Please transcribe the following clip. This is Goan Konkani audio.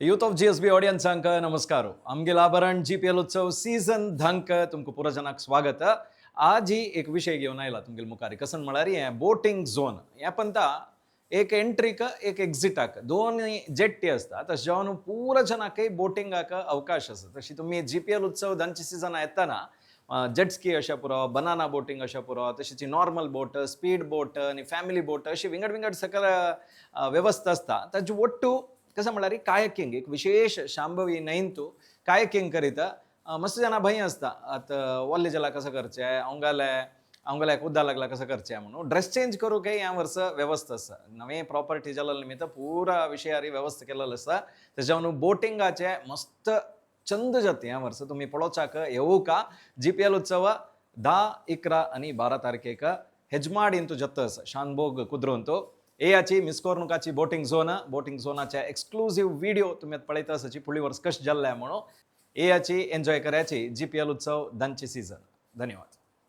यूथ ऑफ जीएसबी ऑडियन्सांक नमस्कार. आमगेल आभरण जीपीएल उत्सव सीझन 10क तुमकां पुरो जनाक स्वागत. आज ही एक विशय घेवन आयला तुमगेल मुखार. कसन म्हळ्यार हें बोटींग झोन. हें पंता एक एंट्रीक, एक एक्झिटाक दोन जेट्टी आसता. तशें जावन पुरो जनाकय बोटिंगाक अवकाश आसा. तशी तुमी जीपीएल उत्सव 10ची सिजना येतना जेट स्की अशें पुरो, बनाना बोटींग अशें पुरो, तशीच नॉर्मल बोट, स्पीड बोट आनी फॅमिली बोट अशी विंगड विंगड सकल वेवस्था आसता. ताजे ಒಟ್ಟು कसं म्हळ्यार कायकिंग एक विशेष शांभवी न्हंयंतू कायकिंग करीत. मस्त जाणां भंय आसता, आतां वल्ले जला कसं करचें, अवंगाले अवंगल्याक उद्दा लागला कसं करचें म्हणून. ड्रेस चेंज करूंक ह्या वर्स वेवस्था आसा. नवे प्रॉपर्टी जाल्ले निमित्त पुरा विशयारी वेवस्था केलेली आसा. तेज्या बोटिंगाचे मस्त चंद जाता ह्या वर्स. तुमी पळोवच्याक येवका. जीपीएल उत्सव 10, 11 आनी 12 तारखेक हेजमाड इंतू जाता आसा, शानभोग कुद्रोंतू. येयाची, मिस कोरनुकाची. बोटिंग झोन, बोटिंग झोनाचे एक्सक्लुझिव्ह व्हिडिओ तुम्ही आता पळयता आसाची, फुडली वर्स कशें जाल्लें म्हणून. येयाची, एन्जॉय करायची जीपीएल उत्सव 10ची सीझन. धन्यवाद.